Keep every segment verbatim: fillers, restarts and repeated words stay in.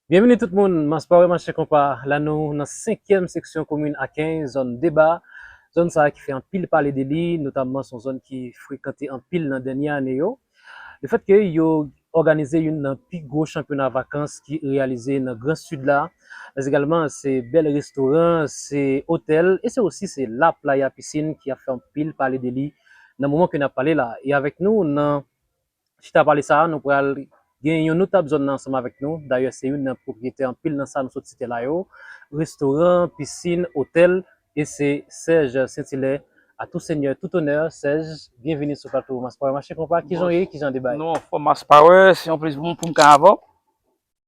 Byenvini tout moun, Mas Pawè Mache Konpa. La nou nan senkyèm seksyon komin Aken, zòn Deba. Zòn sa a ki fè anpil pale de li, notamman se yon zòn ki frekante anpil nan dènye ane yo. Lefètke yo òganize youn nan pi gwo chanpyona vakans ki reyalize nan Gran Sid la, men egalman se bèl restoran, se otèl, e se osi se La Playa Piscine ki ap fè anpil pale de li nan moman ke n ap pale la. E avèk nou nan chita pale sa a, nou pral gen yon notab zòn nan ansanm avèk nou. Dayè, se youn nan pwopriyetè anpil nan sa nou sot site la yo. Restoran, pisin, otèl, e se Serge Saint-Hilaire, à tout seigneur, tout honneur. Serge, byenvini sou plato Mas Pawè Mache Konpa. Kijan w ye? Kijan deba ye? Non, anfòm, Mas Pawè, se yon plezi pou m, pou m ka avè w.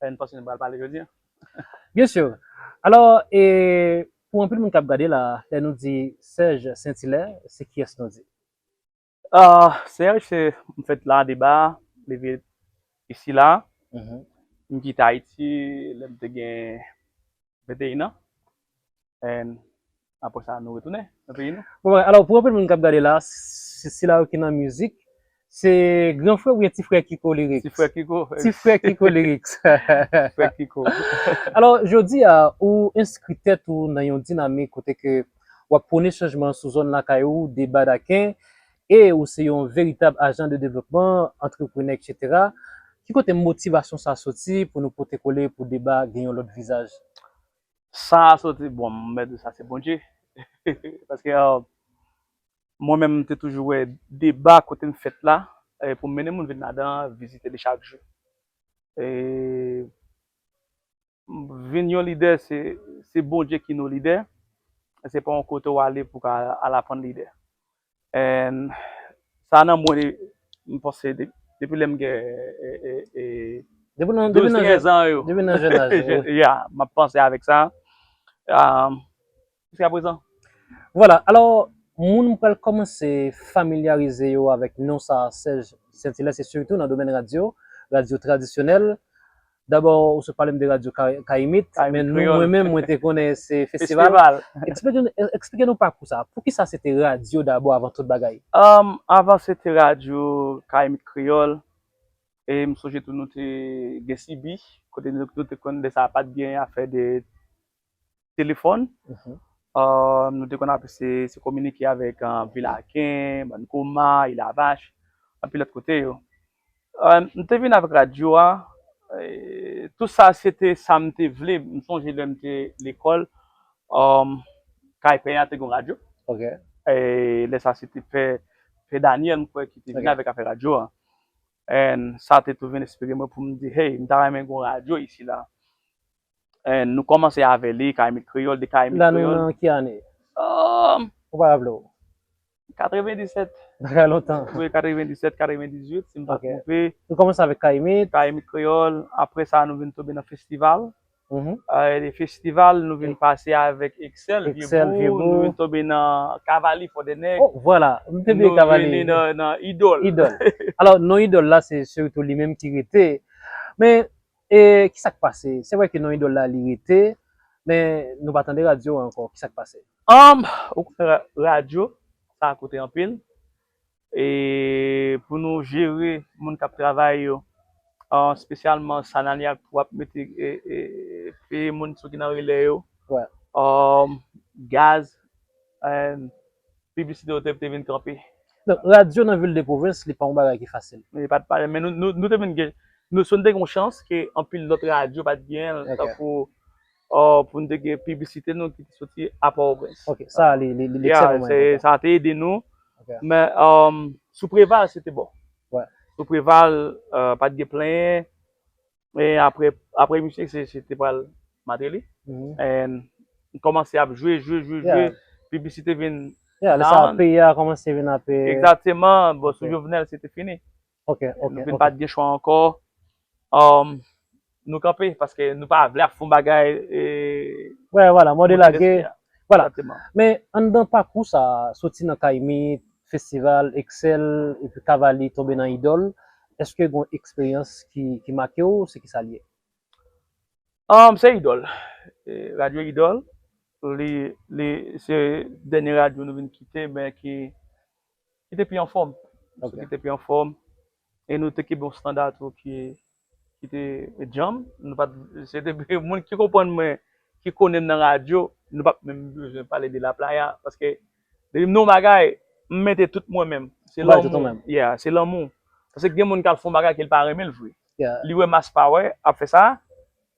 E n panse nou pral pale jodi a. Byen si. Alò, e, pou anpil moun k ap gade la, lè nou di Serge Saint-Hilaire, se kiyès nou di? Ah, Serge, se, m fèt la, Deba, leve isi la. Mhm. M kite Ayiti lè m te gen venteyen an. And apre sa, nou retounen nan peyi nou. Bon, alò, pou anpil moun k ap gade la, si, sila yo ki nan mizik, se gran frè oubyen ti frè Kiko Lyrics? Ti frè Kiko. Ti frè Kiko Lyrics. Frè Kiko. Alò, jodi a, ou enskri tèt ou nan yon dinamik kote ke w ap pwone chanjman sou zòn lakay ou, Deba Daken, e ou se yon veritab ajan de devlopman, antreprenè, et cetera. Ki kote motivasyon sa soti pou nou pote kole pou Deba gen yon lòt vizaj? Sa soti, bon, m mèt di sa se Bondye. Paske, euh, mwen menm, m te toujou wè Deba kote m fèt la, e pou m mennen moun vin ladan, vizite li chak jou. E vin yon lidè, se, se Bondye ki nou lidè. Se pa yon kote w ale pou w ka al aprann lidè. And sa nan mwen, m panse de-, depi lè m gen, e, e, e, Depi nan, depi douz, nan trèz jèn, an yo. Depi nan jèn aj, wi. Ya, m ap panse avèk sa. Um, jiskaprezan. Vwala, alò, moun pral kòmanse familyarize yo avèk non sa a, Serge Saint-Hilaire, se sitou nan domèn radyo, radyo tradisyonèl. Dabò, ou sot pale m de radyo Ka-, Kayimit, Kayimit men nou, Kreyòl. Mwen menm, mwen te konnen se festival. Festival. Eksplike nou, eksplike nou pakou sa. Poukisa se te radyo dabò avan tout bagay? Um, avan se te radyo Kayimit Kreyòl. E m sonje tou nou te gen C B, kote nou, nou te konn lè sa a pa t gen afè de telefòn. Mhm. Euh, nou te konn ap se, se kominike avèk, euh, Vilaken, Bann Koma, Ilavach, anpil lòt kote yo. Euh, m te vin avèk radyo a, e, tout sa se te sa m te vle. M sonje lè m te lekòl, euh, kay pè a te gen radyo. Ok. E lè sa se te pè, pè Daniel, m kwè, ki te vin, ok, avèk afè radyo a. And sa te tou vin enspire mwen pou m di, hey, m ta renmen gen yon radyo isi la. And nou kòmanse avè li, Kayimit Kreyòl, de Kayimit Kreyòl. La nou nan ki ane? Um, Ou pa raple w? Katrevendisèt. Bagay lontan. Wi, katrevendisèt, katrevendizuit, si m pa, ok, twonpe. Nou kòmanse avèk Kayimit. Kayimit Kreyòl. Apre sa, nou vin tonbe nan festival. Mhm. Euh, de festival, nou vin, e, pase avèk Excel, Excel, Vyebou, Vyebou. Nou vin tonbe nan Kavali, Fò dè Nèg. Oh, vwala. M te bliye Kavali. Nou vin nan, nan Idòl. Idòl. Alò, non Idòl la, se sitou li menm ki rete. Men, e, ki sa k pase? Se vre ke non Idòl la, li rete, men nou pa tande radyo a ankò. Ki sa k pase? Um, okontrè, ra-, radyo, sa koute anpil. E pou nou jere moun k ap travay yo, ah, espesyalman Sanalyak pou ap mete, e, e, peye moun sou ki nan relè yo. Wè. Um, gaz, and piblisite yo te, te vin kanpe. Donk, radyo nan vil de pwovens, li pa yon bagay ki fasil. Li pa t, pa, men nou, nou, nou te vin gen, nou, si nou te gen yon chans ke anpil lòt radyo pa t gen, ok, tankou, euh, pou nou te gen piblisite nou ki te soti a Pòtoprens. Ok, sa, li, li, li, li, yeah, ekstrèmman enpòtan. Sa te ede nou. Ok. Men, um, sou Preval, se te bon. Wè. Sou Preval, euh, pa t gen plenyen. E apre, apre misye, se, se te pral Mateli. Mhm. And m kòmanse ap jwe, jwe, jwe, jwe. Yeah. Piblisite vin, yeah, lè sa a, down. Peyi a kòmanse vin ap, e, egzakteman. Bon, sou, ok, Jovenel, se te fini. Ok, ok, nou vin, ok, pa t gen chwa ankò. Um, nou kanpe, paske nou pa vle ap fè yon bagay, e, wè, vwala, mòde lage. Vwala. Egzakteman. Men, anndan pakou sa, soti nan Kayimit, festival, Excel, epi Kavali tonbe nan Idòl, èske gen yon eksperyans ki, ki make w, se ki sa l ye? Um, se Idòl. E, radyo Idòl, li, li, se dènye radyo nou vin kite, men ki, ki te pi anfòm. Ok. Ki te pi anfòm. E nou te kenbe yon estanda tou ki, ki te djanm, nou pa t, se te moun ki konprann mwen, ki konnen m nan radyo, nou pa t menm bezwen pale de La Playa, paske depi m nan yon bagay, m mete tout mwen menm. Se lanmou. Yeah, se lanmou. Paske gen moun k al fè yon bagay ke l pa renmen l vre. Li wè mas pa wè ap fè sa,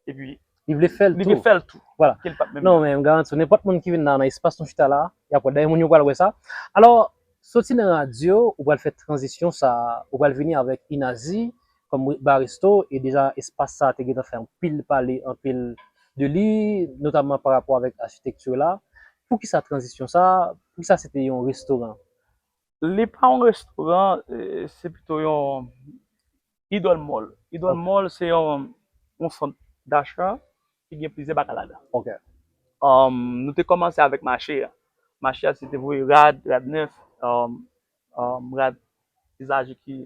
epi li vle fè l tou. Li vle fè l tou. Voilà. Ke l pa t menm. Non, men m garanti w, nenpòt moun ki vin la nan espas nou chita la, y ap wè. Dayè, moun yo pral wè sa. Alò, soti nan radyo, ou pral fè tranzisyon sa, ou pral vini avèk Inazi kòm ba resto, e deja espas sa te gentan fè anpil pale, anpil de li, notamman pa rapò avèk achitekti la. Poukisa tranzisyon sa? Poukisa se te yon restoran? Li pa yon restoran, eh, se pito yon Idol Mall. Idol Mall se yon, yon sant dacha ki gen plizyè bagay ladan. Ok. Um, nou te kòmanse avèk mache a. Mache a, se te voye rad, rad nèf, um, um, rad izaje ki,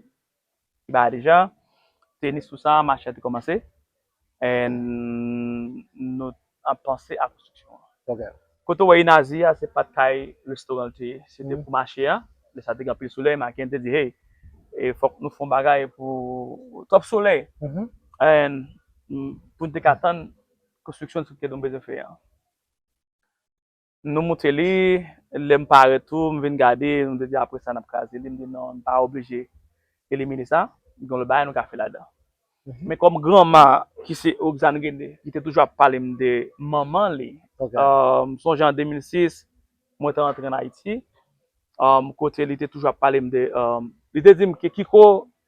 ki bagay deja. Tenis, tou sa, mache a te kòmanse. And nou ap panse a konstriksyon an. Ok. Kote w wè Inazi a, se pa t kay restoran l te ye. Se te pou mache a. Lè sa te gen anpil solèy, Maken te di, hey, e fòk nou fè yon bagay pou twòp solèy. And, mm, pou n te ka tann konstriksyon sou ke nou bezwen fè an. Nou moute li, lè m parèt tou, m vin gade, nou te di apre sa n ap kraze li, m di non, n pa oblije elimine sa, gen lòt bagay nou ka fè ladan. Men kòm granma ki se Roxane René, li te toujou ap pale m de manman li, um, m sonje an de mil sis, mwen te rantre ann Ayiti, um, kote li te toujou ap pale m de, um, li te di m ke Kiko,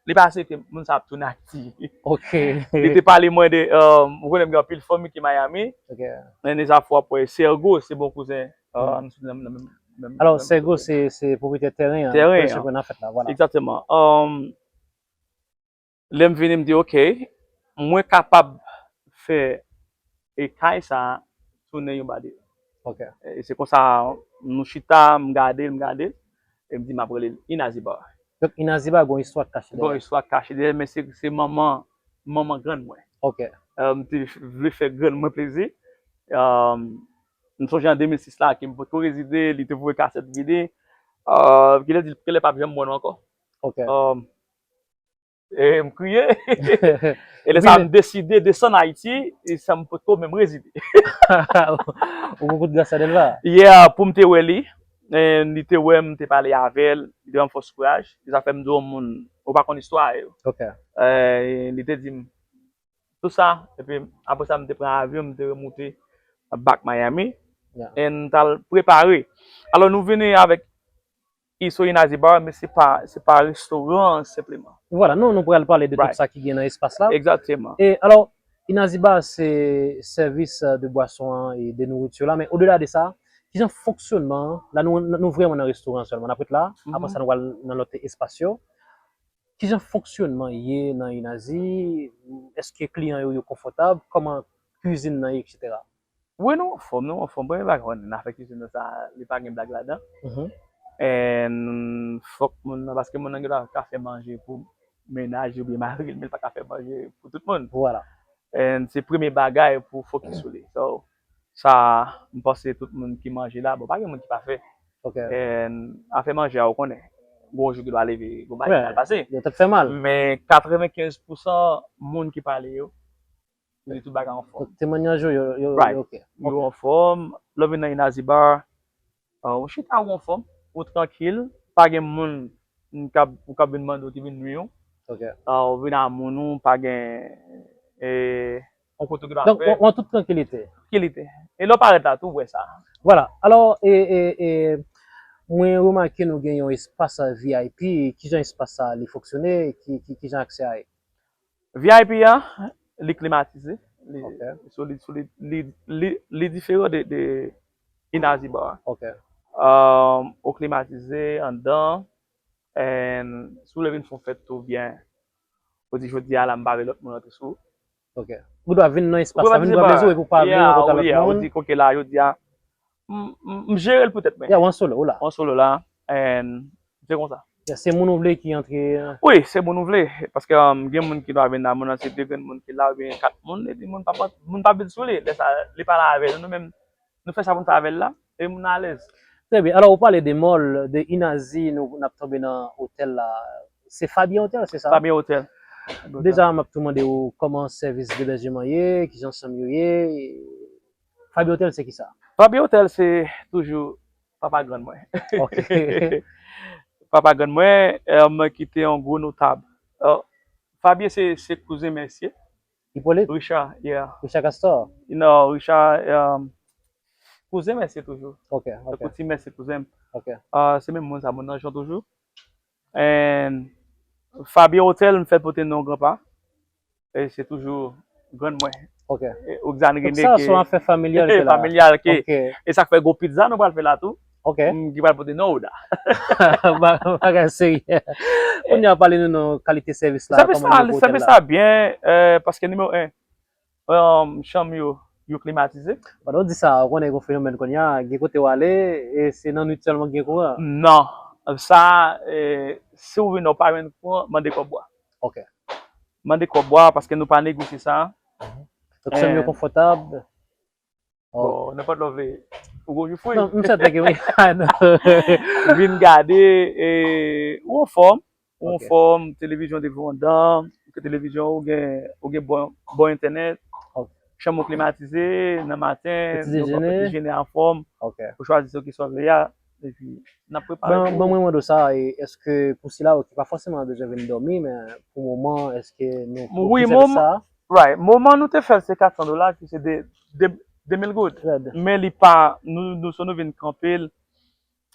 li pa swete moun sa ap tounen Ayiti. Ok. Li te pale mwen de, um, ou konnen m gen anpil fanmi ki Miami. Ok. Men de zafè w ap wè, Sergo, se bon kouzen, um, nan, nan, nan, nan, alò, Sergo, se, se pwopriyetè tèren an. Tèren an. Egzakteman. Um, lè m vini, m di, ok, mwen kapab fè e kay sa a tounen yon badminton. Ok. E se konsa, nou chita, m gade l, m gade l, e m di, m ap rele l Inazi Bar. Donk, Inazi Bar gon istwa k kache dèyè. Gon istwa k kache dèyè, men se, se manman, manman grann mwen. Ok. Euh, m te vle fè grann mwen plezi. Euh, m sonje an de mil sis la, ke m potko rezide, li te voye kasèt vini. Euh, kilè di l, kilè p ap janm wè nou ankò. Ok. Euh, E m kriye. E lè sa a, m deside desann Ayiti, e sa m potko menm rezide. Ou gon kout gras Sadelva? Yeah, pou m te wè li. E li te wè m, te pale avè l, li te ban m fòs kouraj. Li sa fè m di w moun, ou pa konn istwa yo. Ok. E li te di m tout sa, epi apre sa, m te pran avyon, m te remoute back Miami. Yeah. E m t al prepare. Alò, nou vini avèk Iso Inazi Bar, men se pa, se pa restoran an senpleman. Vwala, non, nou pral pale de tout sa ki gen nan espas la. Egzakteman. E alò, Inazi Bar se sèvis, euh, de bwason an e de nouriti la, men odela de sa, kijan fonksyonman an, la nou, nou vrèman nan restoran an sèlman, n ap ret la, apre sa nou pral nan lòt espas yo. Kijan fonksyonman ye nan Inazi? Èske kliyan yo, yo konfòtab? Kòman kwizin nan ye, etsetera? Wi, nou anfòm, nou anfòm. Premye bagay, w konnen, afè kwizin nan sa, li pa gen blag ladan. And fòk moun nan, paske moun nan gen dwa ka fè manje pou mennaj li oubyen mari l, men li pa ka fè manje pou tout moun. Vwala. And se premye bagay pou fokis sou li. So, sa, m panse tout moun ki manje la, bon, pa gen moun ki pafè. Ok. And afè manje a, ou konnen, gon jou ki dwa leve, gon bagay ki mal pase. Yo t ap fè mal. Men katrevenkenz pousan moun ki pale yo, li di tout bagay anfòm. Temwanyaj yo, yo, yo, yo ok. Yo anfòm. Lè w vin nan Inazi Bar, euh, ou chita, ou anfòm, ou trankil, pa gen moun k ap, k ap vin mande w ki vin nwi w. Ok. Euh, ou vin a moun ou, pa gen, e, yon kote w gen dwa fè. Donk, w an tout trankilite. Trankilite. E lè w parèt la tou, w wè sa. Vwala. Alò, e, e, e, mwen remake nou gen yon espas V I P. Kijan espas sa li fonksyone? Ki, ki, kijan aksè a ye? V I P a, li klimatize. Li, so, li, so, li, li, li, li diferan de, de Inazi Bar. Ok. Um, ou klimatize anndan. And si w vle vin fè yon fèt tou byen, ou di jodi a la, m pa vle lòt moun rantre sou. Ok. Ou dwa vin nan espas la, vin pran plezi w epi w pa vle rankontre lòt moun. Ou di, ok, la, jodi a, m, m, m jere l pou tèt mwen. Yeah, w an solo, w la. W an solo la, and se konsa. Yeah, se moun ou vle ki antre. Wi, se moun ou vle. Paske, um, gen moun ki dwa vin la, moun nan se de grenn moun ki la, oubyen kat moun, epi moun pa, moun pa vin sou li. Lè sa, li pale avè nou, nou menm, nou fè sa pou n fè avè l la, e moun nan alèz. Trè byen. Alò, ou pale de mall, de Inazi, nou, n ap tonbe nan otèl la. Se Fabien Hotel, se sa? Fabien Hotel. Deja, m ap tou mande w kòman sèvis debèjman ye, kijan chanm yo ye. Fabie Hotel se kisa? Fabie Hotel se toujou papa grann mwen. Ok. Papa grann mwen, eh, mwen ki te yon gwo notab. Eh, Fabie se, se kouzen Mèsye. Hippolyte? Richard, yeah. Richard Castor? Non, Richard, eh, kouzen Mèsye toujou. Ok, ok. Tankou ti Mèsye kouzen m. Ok. Eh, se menm moun sa, moun nan Jan toujou. And Fabie Hotel, m fè l pote non granpa. E se toujou grann mwen. Ok. E Oxane Rene. Donk sa, se yon afè familyal ke la. Familyal ke. Ok. E sa k fè gwo pizza nou pral fè la tou. Ok. M, ki pral pote non Oda. Ba-, bagay serye. Kounye a pale nou nan kalite sèvis la, kòman li ye pou otèl la? Sèvis la byen, eh, paske nimewo en, eh, chanm yo, yo klimatize. Pandan w di sa, ou konnen gen yon fenomèn kounye a, gen kote w ale, e se nan nwit sèlman gen kouran. Non. Sa, eh, si w vin nan w pa jwenn kouran, mande kòb bwa. Ok. Mande kòb bwa, paske nou pa negosye sa. Donk, chanm yo konfòtab. Bon, nenpòt lè w vle, ou gon jou fri. Non, m sèten ke wi. Vin gade, e, ou anfòm, ou anfòm, televizyon devan w anndan, ke televizyon ou gen, ou gen bon, bon entènèt, chanm ou klimatize, nan maten, nou pran pti dejene anfòm, ou chwazi sa ki sa w vle a, epi n ap prepare pou ou. Ban mwen mande w sa, e, èske pou sila yo ki pa fòseman bezwen vin dòmi, men pou moman, èske nou ofri sèvis sa a? Right. Moman nou te fè l se kat san dola, ki se de, de, de mil goud. Men li pa, nou, nou, so nou vin kanpe l,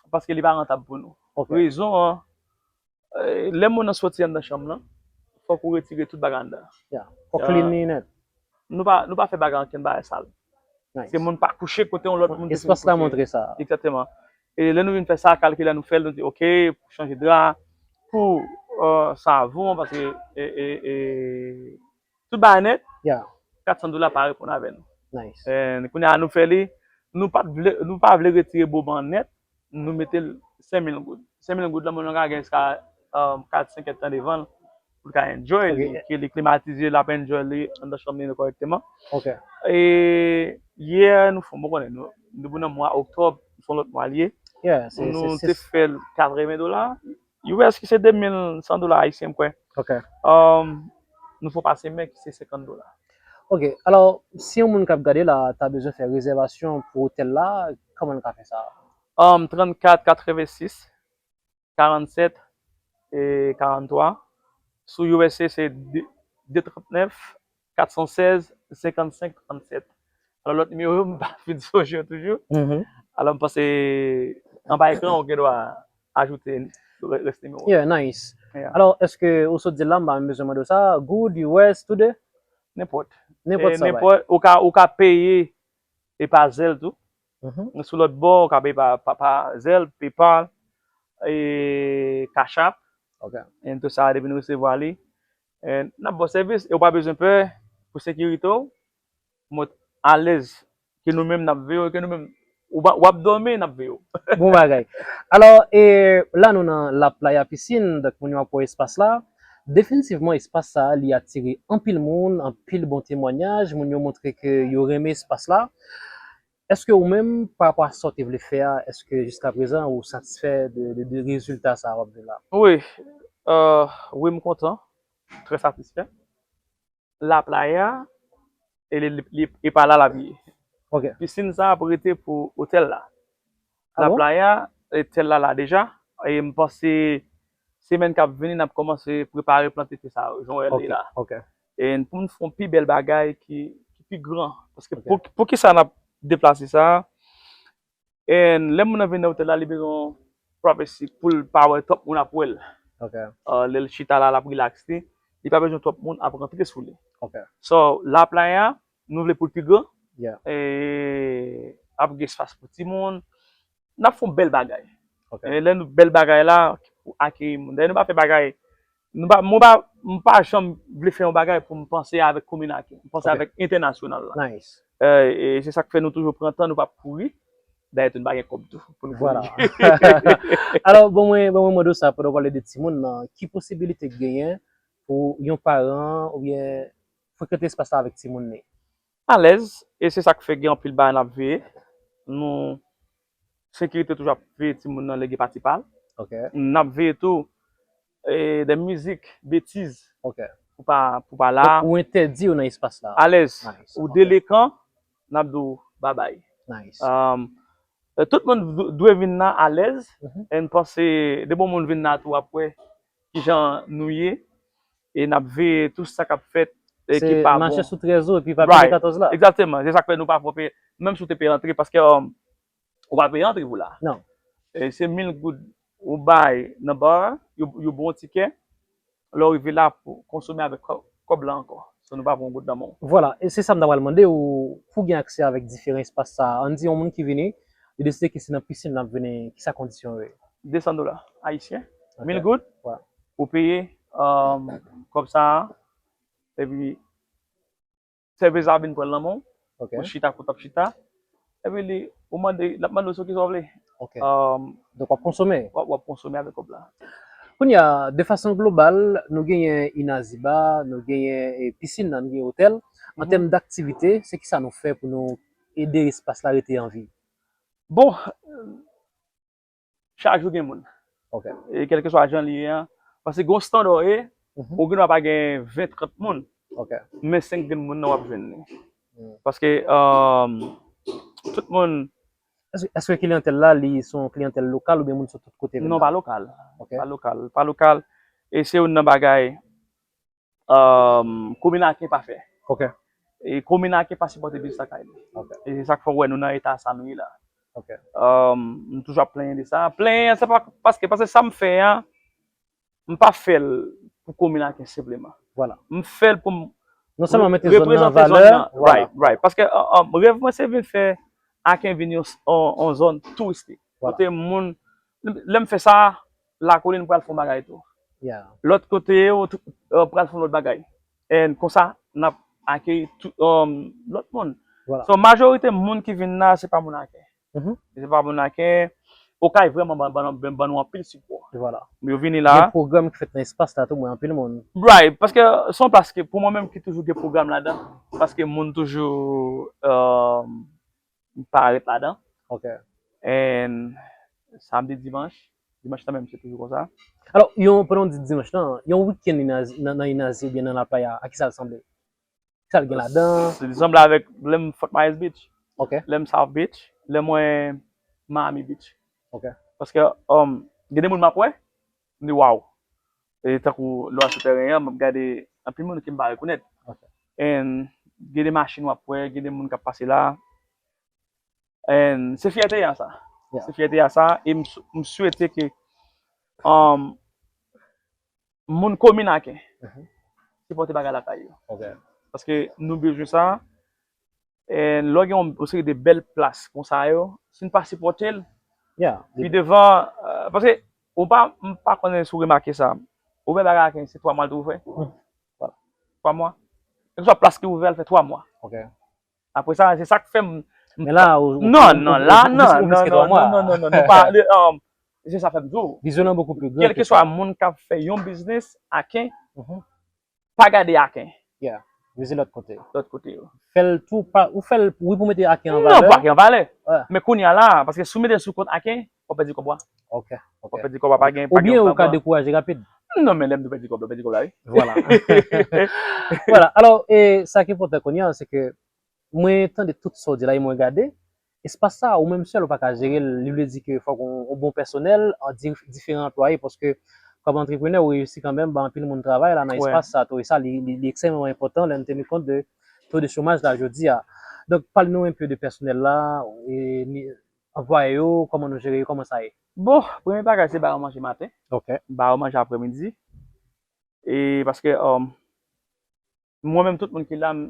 paske li pa rantab pou nou. Ok. Rezon an, eh, lè moun nan soti anndan chanm nan, fòk ou retire tout bagay anndan. Yeah. Fòk clean li nèt. Nou pa, nou pa fè bagay ankenn bagay sal. Nice. Se moun pa kouche kote yon lòt moun te fin kouche. Espas la montre sa. Egzakteman. E lè nou vin fè sa, kalkile nou fè l, nou di, ok, pou chanje dra, pou, eh, savon, paske, e, e, e, tout bagay nèt, yeah, kat san dola pa reponn avè nou. Nice. And kounye a nou fè li, nou pa t vle, nou pa vle retire boban nèt, nou mete l senk mil goud. Senk mil goud la, moun nan ka gen jiska, um, kat, senk èdtan devan l, pou l ka enjoy li, ke li klimatize, l ap enjoy li anndan chanm li kòrèkteman. Ok. E yè, nou fè, bon, konnen, nou, nou nan mwa oktòb, se yon lòt mwa li ye. Yeah, se, nou te fè l katreven dola. U S ki se de mil san dola ayisyen, m kwè. Ok. Um, nou fè pase men ki se senkant dola. Ok, alò, si yon moun k ap gade la ta bezwen fè rezèvasyon pou otèl la, kòman l ka fè sa? Um, trannkat katrevensis karannsèt e karanntwa. Sou U S A se de, de trannèf kat san sèz senkannsenk trannsèt. Alò, lòt nimewo yo, m pa fin sonje yo toujou. Alò, m panse anba ekran, ou gen dwa ajoute rès nimewo. Yeah, nice. Yeah. Alò, èske ou sot di l la, m pa menm bezwen mande w sa, goud, U S, tou de? Nenpòt. Nenpòt sa, nenpòt, ou ka, ou ka peye e pa Zelle tou. Sou lòt bò, ou ka peye pa, pa, pa Zelle, PayPal, e Cash App. Ok. E tout sa, depi nou resevwa li, e n ap ba w sèvis, e ou pa bezwen pè pou sekirite w. Mwen alèz ke nou menm n ap veye w, ke nou menm, ou pa, w ap dòmi, n ap veye w. Bon bagay. Alò, e, la nou nan La Playa Piscine, donk moun yo ap wè espas la. Definitivman, espas sa a, li atire anpil moun, anpil bon temwanyaj, moun yo montre ke yo renmen espas la. Èske ou menm, pa rapò a sa w te vle fè a, èske jiska prezan ou satisfè de, de, de rezilta sa a w ap jwenn la? Wi, euh, wi, m kontan, trè satisfè. La Playa, e li, li, li, e pa la l ap ye. Ok. Pisin sa ap rete pou otèl la. Ah bon? La Playa, e otèl la la deja. E m panse semèn k ap vini, n ap kòmanse prepare plante pye sa yo, jan w wè l ye la. Ok, ok. E pou n fè yon pi bèl bagay ki, ki pi gran. Paske pou, pou ki sa n ap deplase sa? And lè moun nan vin nan otèl la, li bezwen yon privacy pou l pa wè twòp moun ap wè l. Ok. Euh, lè l chita la, l ap relax li. Li pa bezwen twòp moun ap rantre sou li. Ok. So, La Playa, nou vle pou l pi gran. Yeah. E ap gen espas pou timoun. N ap fè yon bèl bagay. Ok. E lè nou bèl bagay la, pou akeyi moun. Dayè, nou pa fè bagay Nou pa, mwen pa, m pa janm vle fè yon bagay pou m panse avèk komin Aken. M panse avèk entènasyonal la. Nice. Euh, e se sa k fè nou toujou pran tan, nou p ap kouri. Dayè tou, nou pa gen kòb tou pou nou kouri. Voilà. Alò, bon, mwen, bon, mwen mande w sa, pandan w pale de timoun nan, ki posibilite k genyen pou yon paran oubyen frekante espas la avèk timoun li? Alèz, e se sa k fè gen anpil bagay n ap veye. Nou, sekirite toujou ap veye timoun nan lè gen pati pa l. Ok. N ap veye tou, e, de mizik, betiz. Ok. pou pa, pou pa la. Ou entèdi yo nan espas la. Alèz. Nice. Ou delekan, n ap di w babay. Nice. Um, tout moun dwe vin la alèz. Mm-hmm. E m panse, depi yon moun vin la tou, w ap wè kijan nou ye. E n ap veye tou sa k ap fèt e ki pa bon. Se mache sou trèz ou epi pa pile katòz la. Exactement. Se sa k fè nou pa pwòp. Menm si w te peye antre, paske, um, ou pa peye antre pou la. Non. E se mil goud ou bay nan bar, yo, yo ba w yon tikè. Lè w rive la, pou konsome avèk kò-, kòb la ankò. So nou pa pran yon goud nan men w. Vwala, e se sa m ta pral mande w, pou gen aksè avèk diferan espas sa a. Ann di yon moun ki vini, li deside ke se nan pisin l ap vini, kisa kondisyon yo ye? De san dola ayisyen, mil goud, ou peye, um, kòb sa a, epi sèvis la vin pran l nan men w, ou chita kote w ap chita, epi li, ou mande, l ap mande w sou kisa w vle. Ok. Um, donk w ap konsome? W ap, w ap konsome avèk kòb la. Kounye a, de fason global, nou genyen Inaziba, nou genyen, e, pisin nan, nou genyen otèl. An tèm daktivite, se kisa nou fè pou nou ede espas la rete an vi? Bon, chak jou gen moun. Ok. E kèlkeswa jan li ye a, paske gen yon standard, e, ou gen dwa pa gen ven, trant moun. Ok. Men senk grenn moun nan w ap jwenn li. Hmm. Paske, um, tout moun. Èske, èske kliyantèl la, li se yon kliyantèl lokal oubyen moun sot tout kote vin la? Non, pa lokal. Ok. Pa lokal. Pa lokal. E se youn nan bagay um, komin Aken pa fè. Ok. E komin Aken pa sipòte biznis lakay li. Ok. E se sa k fè w wè nou nan eta sa nou ye la. Ok. Um, m toujou ap plenyen de sa. Plenyen, se pa paske, paske sa m fè a, m pa fè l pou komin Aken senpleman. Vwala. M fè l pou m reprezante zòn nan. Non sèlman mete zòn nan an valè, vwala. Right, right. Paske, uh, um, rèv mwen se vin fè Aken vin yon, yon, yon zòn touristik. Vwala. Kote moun, lè m fè sa, Lakolin pral fè yon bagay tou. Yeah. Lòt kote yo tou, euh, pral fè yon lòt bagay. And konsa, n ap akeyi tout, um, lòt moun. Vwala. So, majorite moun ki vin la, se pa moun Aken. Mhm. Se pa moun Aken. Okay vrèman ban, ban, ban, ban nou anpil sipò. Vwala. Yo vini la. Gen pwogram ki fèt nan espas la tou, mwen anpil moun. Right, paske se yon plas ke pou mwen menm ki toujou gen pwogram ladan, paske moun toujou, euh, parèt ladan. Ok. And samdi, dimanch, dimanch lan menm se toujou konsa. Alò, yon, pandan w di dimanch lan, yon wikenn Inazi, nan, nan Inazi oubyen nan Laplaya, a kisa l sanble? Kisa l gen ladan? Se, li sanble avèk lè m Fort Myers Beach. Ok. Lè m South Beach, lè mwen Miami Beach. Ok. Paske, um, gen de moun m ap wè, m di, "Waw." E tankou lè w al sou tèren an, m ap gade anpil moun ke m pa rekonèt. Ok. And gen de machin w ap wè, gen de moun k ap pase la. And se fyète a sa. Yeah. Se fyète a sa. E m, m swete ke, um, moun komin Aken sipòte bagay lakay yo. Ok. Paske nou bezwen sa. E lè w gen yon, yon seri de bèl plas konsa yo, si n pa sipòte l, yeah, pi devan, euh, paske ou pa, m pa konnen si w remake sa. Ou wè bagay Aken se twa mwa l toujou fè. Hmm. Vwala. Twa mwa. Kèlkeswa plas ke w ouvè, l fè twa mwa. Ok. Apre sa, se sa k fè m. Men la, ou, non, ou, non, ou, la, ou plis, non, ou plis non, ke non, twa mwa. Non, non, non, non, nou pa, le, um, se sa fè m di w. Vizyon an bokou pli gran ke sa. Kèlkeswa moun k ap fè yon biznis Aken, mhm, pa gade Aken. Yeah. Vize lòt kote. Lòt kote yo. Fè l tou, pa, ou fè l, wi, pou mete Aken an valè. Non, pou Aken an valè. Ouais. Men kounye a la, paske si w mete l sou kont Aken, w ap pèdi kòb ou a. Ok, ok. W ap pèdi kòb ou a, pa gen, pa gen pwoblèm. Oubyen ou ka dekouraje rapid. Non, men lè m di w pèdi kòb la, w pèdi kòb la, wi. Vwala. Vwala. Alò, e sa ki enpòtan kounye a, se ke mwen tande tout sa w di la e mwen gade, espas sa, ou menm sèl, ou pa ka jere l, li vle di ke fòk yon, yon bon pèsonèl, an di-, diferan anplwaye, paske kòm antreprenè, ou reyisi kanmenm, ba anpil moun travay la nan espas sa tou, e sa, li, li, li ekstrèmeman enpòtan, lè n teni kont de to de chomaj la jodi a. Donk, pale nou enpe de pèsonèl la, e, ni, anplwaye yo, kòman nou jere yo, kòman sa ye? Bon, premye bagay, se ba yo manje maten. Ok. Ba yo manje aprèmidi. E paske, um, mwen menm, tout moun ki la, m,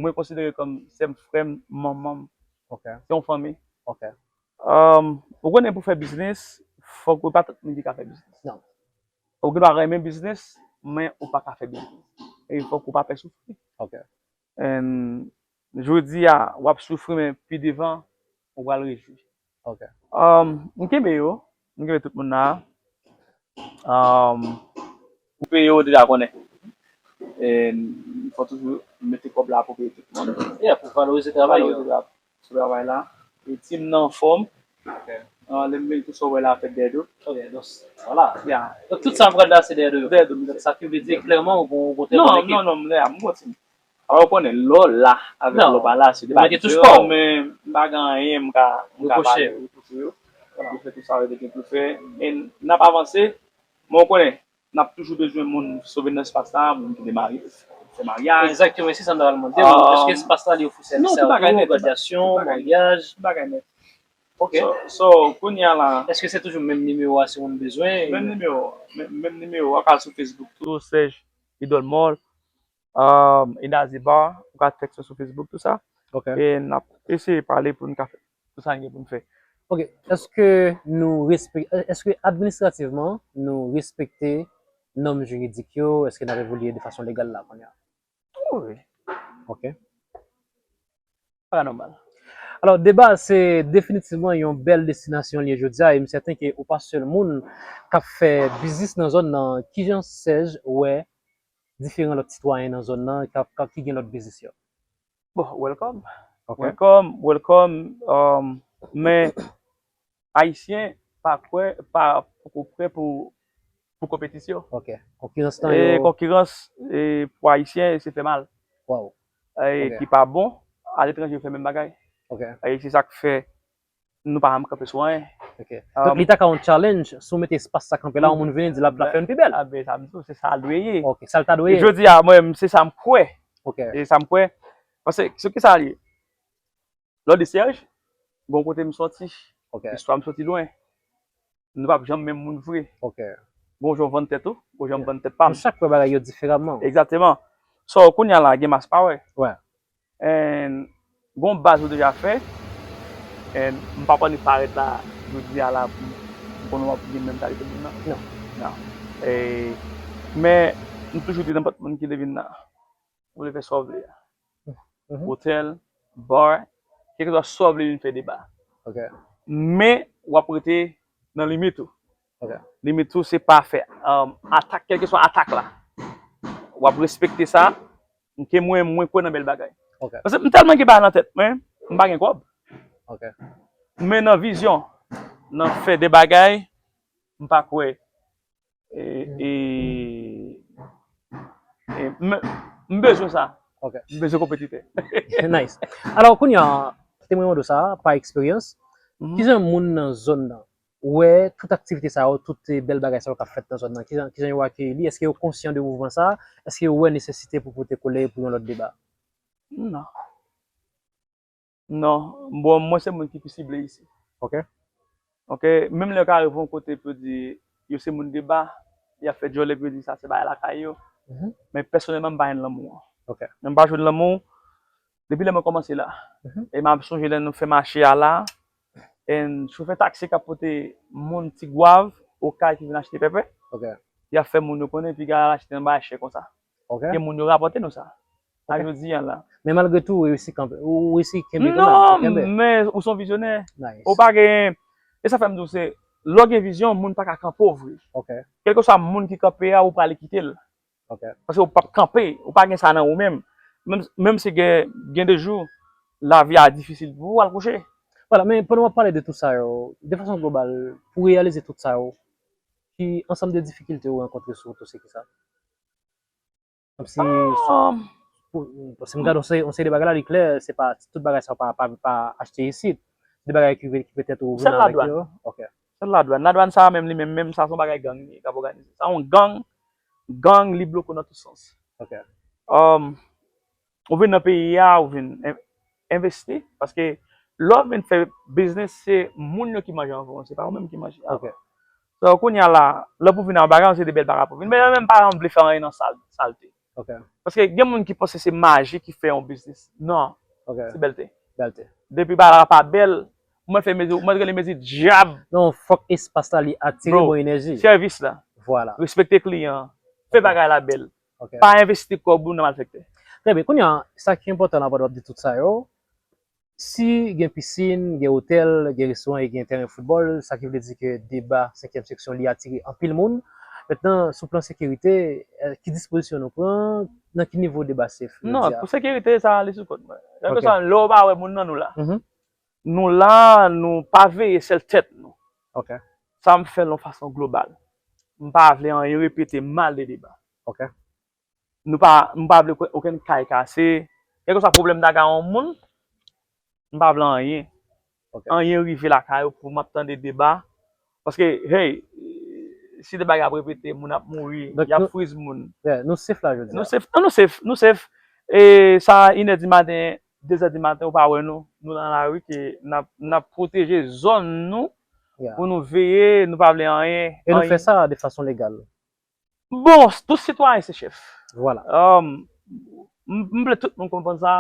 mwen konsidere kòm sè m, frè m, manman m. Ok. Se yon fanmi. Ok. Um, ou konnen pou fè biznis, fòk ou pa tout moun ki ka fè biznis. Non. Ou gen dwa renmen biznis, men ou pa ka fè biznis. E fòk ou pa pè soufri. Ok. And jodi a, w ap soufri, men pi devan, ou pral rejwi. Ok. Um, m kenbe yo, m kenbe tout moun la. Um, pou peye yo, w deja konnen. E fò toujou mete kòb la pou peye tout moun. Yeah, pou valorize travay yo. Valorize travay, travay la. E team nan anfòm. Ok. Ah, lè m vini, tout sa w wè la fèt dèyè do. Ok, donk, vwala. Ya. Donk, tout sa m pral la, se dèyè do yo. Dèyè do m. Donk, sa ki vle di, klèman, ou gon, ou gon tèt. Non, non, non, m lè a, m gon timoun. Alò, ou konnen, lè w la avèk lè w pa la, se de bagay diferan, men m pa gen anyen m ka, m ka pale, repwoche yo. Yo fè tout sa yo te gen pou yo fè. E n ap avanse, men ou konnen, n ap toujou bezwen moun sove nan espas la, moun ki te marye, fè maryaj. Egzakteman, se sa m ta pral mande w. Èske espas la li ofri sèvis sa yo tou, gradyasyon, maryaj? Tout bagay nèt. Ok. So, so, kounye a la. Èske se toujou menm nimewo a si moun bezwen? Menm nimewo, menm, menm nimewo, w ka al sou Facebook tou, Serge Idole Mall, um, Inazi Bar, ou ka tèks sou Facebook, tout sa. Ok. E n ap eseye pale pou n ka fè tout sa n gen pou n fè. Ok. Èske nou respekte, èske administrativman nou respekte nòm jiridik yo? Èske n ap evolye de fason legal la kounye a? Wi. Ok. Paranormal. Alò, Deba, se definitivman yon bèl destinasyon li ye jodi a, e m sèten ke ou pa sèl moun k ap fè biznis nan zòn nan. Kijan Serge wè diferan lòt sitwayen nan zòn nan k ap, k ap, ki gen lòt biznis yo? Bon, welcome. Ok. Welcome, welcome. Um, men Ayisyen pa kwè, pa poko prè pou, pou konpetisyon. Ok. Konkirans lan e yo. Konkirans, e, pou Ayisyen, se fè mal. Wow. E, ok, ki pa bon, aletranje, yo fè menm bagay. Ok. E se sa k fè nou pa janm kanpe sou anyen. Ok. Um, donk, li ta ka yon challenge, si w mete espas sa kanpe la, yon moun vini, di l ap, l ap fè youn pi bèl. A ben, sa m di w, se sa l dwe ye. Ok, sa l ta dwe ye. E jodi a, mwen, se sa m kwè. Ok. E sa m kwè. Paske, se ki sa l ye? Lòt de Serge, bon kote m sòti, ok, istwa m sòti lwen. Nou p ap janm menm moun vre. Ok. Gon jan w vann tèt ou, gon jan m vann tèt pa m. Nou chak wè bagay yo diferaman. Egzakteman. So, kounye a la, gen mas pa wè. Wè. And gon baz ou deja fè. And m p ap annik parèt la, jodi a la, pou m konnen w ap gen menm kalite moun nan. Non. Non. E, men, m toujou di nenpòt moun ki te vin la, ou vle fè sa w vle a. Mhm. Otèl, bar, kèlkeswa sa w vle vin fè Deba. Ok. Men, w ap rete nan limit ou. Ok. Limit ou, se pa fè, um, atak, kèlkeswa atak la. W ap respekte sa, ke mwen, mwen kwè nan bèl bagay. Ok. Paske m tèlman gen bagay nan tèt mwen, m pa gen kòb. Ok. Men nan vizyon, nan fè de bagay, m pa kwè E, e, e, m, m bezwen sa. Ok. M bezwen konpetitè. Nice. Alò, kounye a, te mwen mande w sa, pa eksperyans, mhm, kijan moun nan zòn nan wè tout aktivite sa yo, tout, eh, bèl bagay sa yo k ap fèt nan zòn nan? Kijan, kijan yo akeyi li? Èske yo konsyan de mouvman sa? Èske yo wè nesesite pou pote kole pou yon lòt Deba? Non. Non, bon, mwen se moun ki pi sible isi. Ok. Ok, menm lè yo ka rive yon kote pou yo di yo se moun Deba, y ap fè djòl epi yo di sa se bagay lakay yo. Mhm. Men pèsonèlman, m pa jwenn lanmou an. Ok. Men m pa jwenn lanmou. Depi lè mwen kòmanse la. Mhm. E m ap sonje lè nou fè mache a la, e chofè taksi k ap pote moun Tigwav, Okay ki vin achte pèpè. Ok. Y ap fè moun yo konnen, epi y al achte nan bagay chè konsa. Ok. Gen moun yo rapòte nou sa. A jodi a la. Men malgre tou, ou reyisi kanpe, ou reyisi kenbe kanmenm, ou kenbe. Non, men ou se yon vizyonè. Nice. Ou pa gen, e sa fè m di w se, lè w gen vizyon, moun pa ka kanpe w vre. Ok. Kèlkeswa moun ki kanpe a, ou prale kite l. Ok. Paske ou p ap kanpe, ou pa gen sa nan ou menm. Menm, menm si gen, gen de jou, lavi a difisil pou ou, al kouche. Vwala, men pandan w ap pale de tout sa yo, de fason global, pou reyalize tout sa yo, ki ansanm de difikilte ou rankontre sou wout ou, se kisa? Kòmsi, ah, pou, paske m gade yon seri, yon seri de bagay la, li klè, se pa, tout bagay sa yo pa, pa, pa achte isit. De bagay ki, ki petèt ou vin avèk yo. Ok. Sèl ladwàn. Ladwàn sa menm li menm, menm sa se yon bagay gang li k ap òganize. Sa yon gang, gang li bloke w nan tout sans. Ok. Um, ou vin nan peyi a, ou vin en-, envesti, paske lè w vin fè biznis, se moun yo ki manje anvan w, se pa ou menm ki manje anvan. Ok. So, kounye a la, lè pou vin a bagay, se de bèl bagay pou vin. Men menm pa janm vle fè anyen nan sal-, salte. Ok. Paske gen moun ki panse se maji ki fè yon biznis. Non. Ok. Se bèlte. Bèlte. Depi bagay la pa bèl, mwen fè mezi, mwen rele mezi dyab. Non, fòk espas la li atire bon enèji. Sèvis la. Vwala. Respekte kliyan an. Fè bagay la bèl. Ok. Pa envesti kòb ou nan malfektè. Trè byen. Kounye a, sa ki enpòtan la, pandan w ap di tout sa yo, si gen pisin, gen otèl, gen restoran e gen tèren foutbòl, sa ki vle di ke Deba senkyèm seksyon li atire anpil moun. Mentnan, sou plan sekirite, eh, ki dispozisyon nou pran? Nan ki nivo Deba safe jodi a? Non, pou sekirite, sa ale sou kont mwen. Ok. Kèlkeswa lè w pa wè moun nan nou la. Mhm. Nou la, nou pa veye sèl tèt nou. Ok. Sa m fè l yon fason global. M pa vle anyen repete mal de deba. Ok. Nou pa, m pa vle okenn kay kase. Kèlkeswa pwoblèm ta gen yon moun, m pa vle anyen. Ok. Anyen rive lakay ou pou m ap tande deba. Paske, hey, si de bagay ap repete, moun ap mouri, y ap friz moun. Yeah, nou safe la jodi a. Nou safe, non, nou safe, nou safe. E sa, inè di maten, dezè di maten, ou pa wè nou, nou nan lari ke n ap, n ap pwoteje zòn nou pou nou veye, nou pa vle anyen. E nou fè sa de fason legal. Bon, tout sitwayen se chèf. Vwala. M, m vle tout moun konprann sa.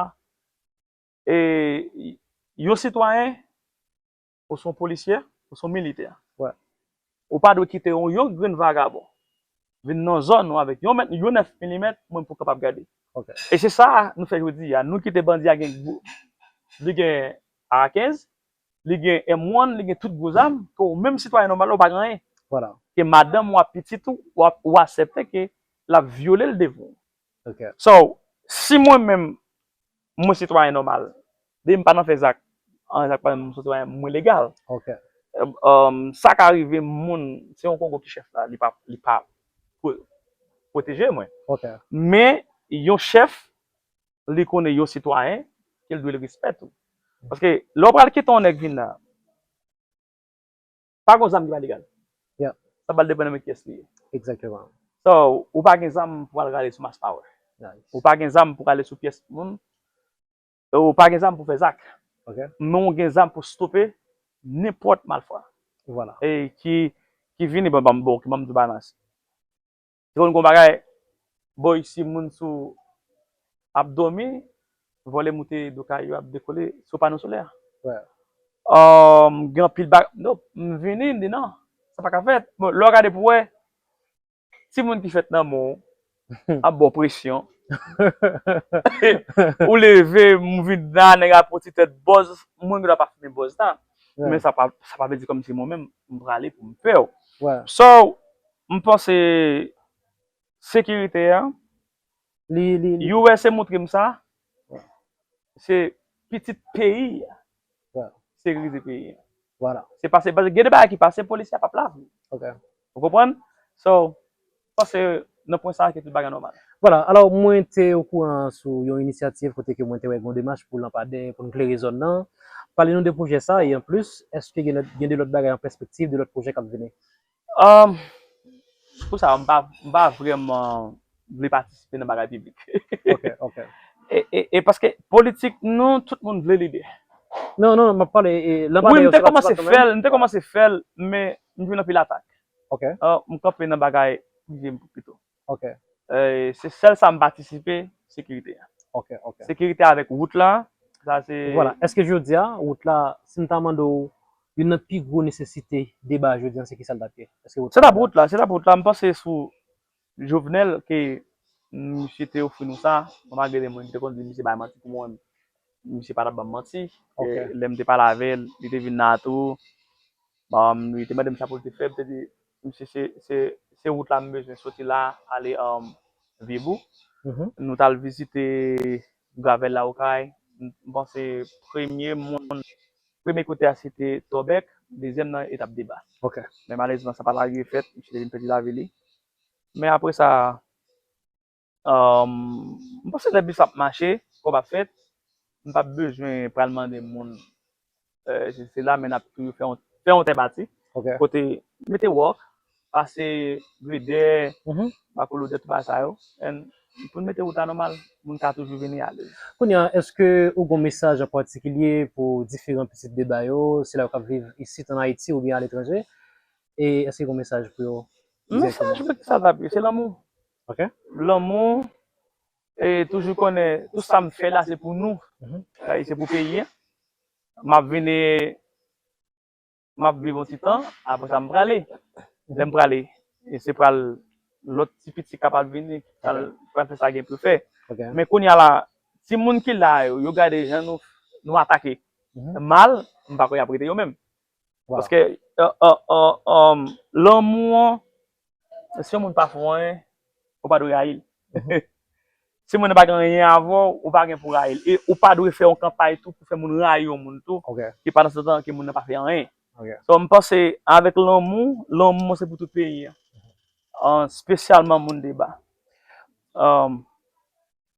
E, yon sitwayen, ou se yon polisye, ou se yon militè. Ou pa dwe kite yon, yon grenn vagabon vin nan zòn ou avèk yon mèt, yon nèf milimèt, mwen pou kapab gade. E se sa nou fè jodi a. Nou kite bandi a gen, li gen A kenz, li gen M one, li gen tout gwo zam, ke ou menm sitwayen nòmal la, ou pa gen anyen. Ke madanm ou ak pitit ou, ou ap, ou aksepte ke l ap vyole l devan w. So, si mwen menm, mwen sitwayen nòmal, depi m pa nan fè zak, an zak pa m sitwayen, mwen legal. Sa ka rive moun, se yon Kongo ki chèf la, li pa, li pa pwoteje mwen. Men, yon chèf, li konnen yon sitwayen, ke l dwe l respè tou. Paske, lè w pral kite yon nèg vin la, pa gon zam ki pa legal. Sa pral depann nan men kiyès li ye. So, ou pa gen zam pou al rale sou mass power. Ou pa gen zam pou rale sou pyès moun. Ou pa gen zam pou fè zak. Men ou gen zam pou stope nenpòt malfwa. E ki, ki vini, bon, bon, bon, ki ban m di w bagay. Se konn gon bagay, bò isi moun sou ap dòmi, vòlè moute do kay yo ap dekole sou pano solè. Gen anpil bagay, non, m vini, m di non, sa pa ka fèt. Bon, lè w gade pou wè, timoun ki fèt nan men w ap ba w presyon. Ou leve, m vin la, nèg ap poti tèt bòz, mwen gen dwa pa fimen bòz la. Men sa pa, sa pa vle di kòmsi mwen menm, m prale pou m pè w. So, m panse sekirite a, li, li, li, U S A montre m sa, se pitit peyi a, sekirite peyi a. Se pase, pase, gen de bagay ki pase, polisye a p ap lavi. Ou konprann? So, m panse nan pwen sa a ke tout bagay nòmal. Vwala, alò mwen te okouran sou yon inisyativ kote ke mwen te wè gen yon demach pou lanpaden, pou n klere zòn nan. Pale nou de pwojè sa, e anplis, èske gen, gen de lòt bagay an pèspektiv, de lòt pwojè k ap vini? Pou sa, m pa, m pa vrèman vle patisipe nan bagay piblik. E, e, e paske politik, nou, tout moun vle lidè. Non, non, non, m ap pale, e, wi, m te kòmanse fè l, m te kòmanse fè l, men m jwenn anpil atak. M kanpe nan bagay prive m pito. E, se sèl sa m patisipe, sekirite a. Sekirite avèk wout la, sa se... Vwala. Èske jodi a, wout la, si m ta mande w, youn nan pi gwo nesesite deba jodi a, se ki sa l t ap ye? Se t ap wout la, se t ap wout la. M panse sou Jovenel ke misye te ofri nou sa, malgre de moun ki te konn di misye bay manti pou mwen, misye pa t ap ban m manti. Lè m te pale avè l, li te vin la tou. Li te mande m sa pou l te fè, m te di, misye, se, se, se wout la m bezwen soti la, ale, um, Vyebou. Nou t al vizite Gravèl la Okay. M panse premye moun, premye kote a se te Tòbèk, dezyèm nan etap Deba. Men malerezman, sa pa t rive fèt, misye te vin pèdi lavi li. Men apre sa, um, m panse lè bis ap mache, kòb ap fèt, m p ap bezwen pral mande moun, euh, se, se la, men n ap toujou fè yon, fè yon tè bati. Kote mete wòk, pase gredè, bako lodè, tout bagay sa yo. And pou n mete wout la nòmal, moun ka toujou vini alèz. Kounye a, èske ou gen mesaj an patikilye pou diferan pitit Deba yo, sila yo k ap viv isit an Ayiti oubyen aletranje? E èske gen mesaj pou yo? Mesaj mwen ki sa l t ap ye, se lanmou. Lanmou, e toujou konnen tout sa m fè la se pou nou. E se pou peyi a. M ap vini, m ap viv yon ti tan, apre sa m prale. Lè m prale, e se pral lòt ti piti k ap al vini, pral, pral fè sa gen pou fè. Men kounye a la, timoun ki la yo, yo gade jan nou, nou atake mal, m pa kwè y ap rete yo menm. Paske, euh, euh, euh, euh, lanmou an, si yon moun pa fè w anyen, ou pa dwe rayi l. Si moun nan pa gen anyen avè w, ou pa gen pou rayi l. E ou pa dwe fè yon kanpay tou pou fè moun rayi yon moun tou, ki pandan se tan ke moun nan pa fè anyen. Ok. So, m panse avèk lanmou, lanmou se pou tout peyi an. An, espesyalman moun Deba. Um,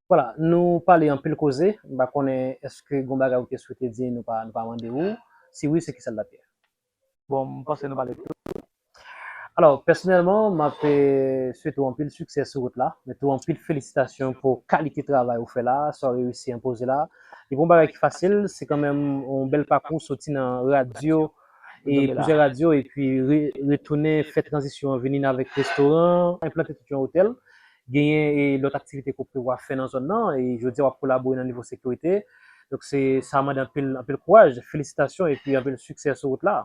Vwala, nou pale anpil koze. M pa konnen èske gon bagay ou te swete di nou pa nou pa mande ou. Si wi, se kisa l t ap ye? Bon, m panse nou pale tou. Alò, pèsonèlman, m ap eh, swete w anpil siksè sou wout la. Mete w anpil felisitasyon pou kalite travay ou fè la, sa w reyisi enpoze la. Li pa yon bagay ki fasil, se kanmenm yon bèl pakou soti nan radyo e plizyè radyo epi re, retounen fè tranzisyon an vini avèk restoran, enplante tout yon otèl. Genyen e lòt aktivite ke w prevwa fè nan zòn nan e jodi a w ap kolabore nan nivo sekirite. Donk se sa mande anpil anpil kouraj, felisitasyon epi anpil siksè sou wout la.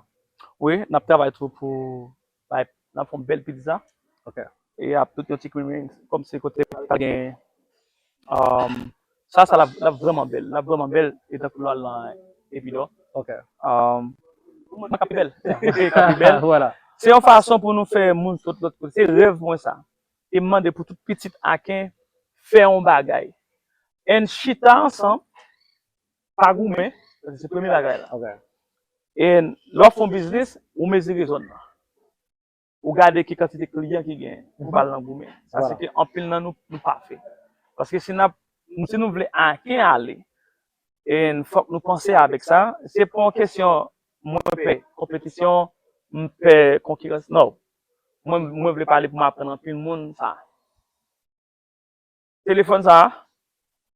Wi, n ap travay tou pou bay, n ap fè yon bèl pizza. Ok. E ap tout yon ti creamy kòm se kote pral gen um, sa sa l ap l ap vrèman bèl, l ap vrèman bèl etan ke l al nan Epidò. Ok. Um, mwen ka pi bèl. Ka pi bèl. Vwala. Se yon fason pou nou fè moun sot lòt kote. Se rèv mwen sa. E m mande pou tout pitit Aken fè yon bagay. And chita ansanm, pa goumen, se premye bagay la. Ok. E lè w ap fè yon biznis, ou mezire zòn nan. Ou gade ki kantite kliyan ki gen pou pa al nan goumen. Sa se ke anpil nan nou nou pa fè. Paske si n ap si nou vle Aken ale, e fòk nou panse avèk sa. Se pa yon kesyon mwen pè konpetisyon, m pè konkirans. Non. Mwen mwen vle pale pou m aprann anpil moun sa. Telefòn sa,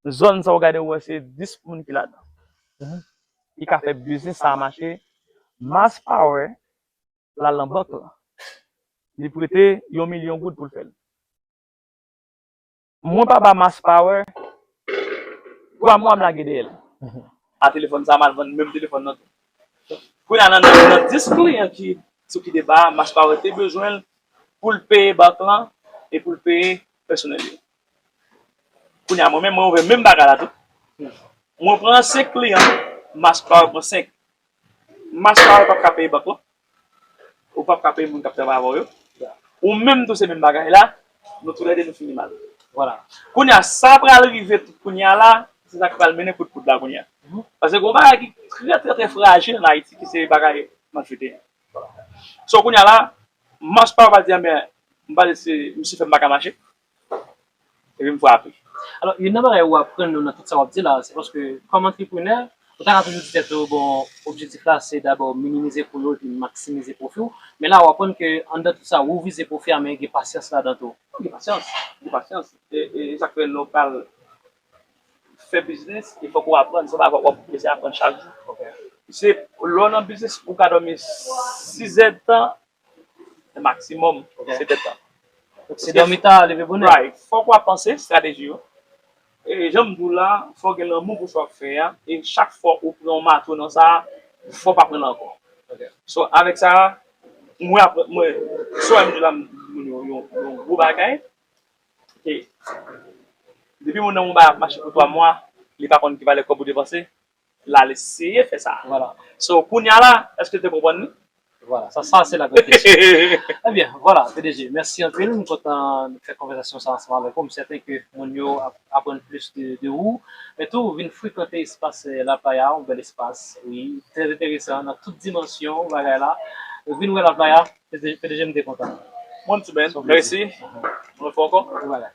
zòn sa w gade w wè se dis moun ki ladan. Ki ka fè biznis sa mache. Mass Power l al nan bank lan. Li prete yon milyon goud pou l fè l. Mwen pa ba Mass Power twa mwa m lage dèyè l. A telefòn sa m al vann menm telefòn nan tou. Kounye a nan nan nan dis kliyan ki sou ki Deba a, Mass Power te bezwen l pou l peye bank lan e pou l peye pèsonèl yo. Kounye a mwen menm mwen ouvè menm bagay la tou. Mwen pran senk kliyan, Mass Power pran senk. Mass Power p ap ka peye bank lan. Ou p ap ka peye moun k ap travay avè w yo. Ou menm tou se menm bagay la, nou toulède nou fini mal. Vwala. Kounye a sa pral rive tout kounye a la, se sa k pral mennen kout poud la kounye a. Paske gon bagay ki trè trè trè frajil an Ayiti ki se bagay malfete. So kounye a la, Mass Power pral di anben m pral lese misye fè m pa ka mache. Epi m frape. Alò, youn nan bagay ou aprann nou nan tout sa w ap di la, se paske kòm antreprenè, ou ta ka toujou di tèt ou, bon, objektif la se dabò minimize kou yo epi maksimize pwofi w. Men la, ou aprann ke anndan tout sa, ou vize pwofi a, men gen pasyans ladan tou. Gen pasyans, gen pasyans. E, e sa k fè lè w pral fè biznis, e fòk ou aprann, se pa w ap oblije aprann chak jou. Se lè w nan biznis, ou ka dòmi sizè tan, maksimòm, se tèt tan. Se dòmi ta, leve bonè. Right. Fòk w ap panse estrateji yo. E jan m di w la, fò w gen lanmou pou sa w ap fè a. E chak fwa ou pran yon mato nan sa, fò w pa pran l ankò. So, avèk sa, mwen apre, mwen, sa w wè m di w la, m di moun yo yon, yon gwo bagay. E depi moun nan yon bagay ap mache pou twa mwa, li pa konn ki valè kòb ou depanse, l al eseye fè sa. Vwala. So, kounye a la, èske w te konprann li? Vwala, sa, sa se la gran kesyon. Ebyen, vwala, P D G, mèsi anpil. M kontan fè konvèsasyon sa ansanm avèk ou. M sèten ke moun yo ap aprann plis de, de ou. Men tou, vin frekante espas eh, La Playa, yon bèl espas. Wi, trè enteresan nan tout dimansyon bagay la. Vin wè La Playa, P D G, P D G m te kontan. Mwen tou, Ben. Mèsi. Mwen fè ankò. Vwala.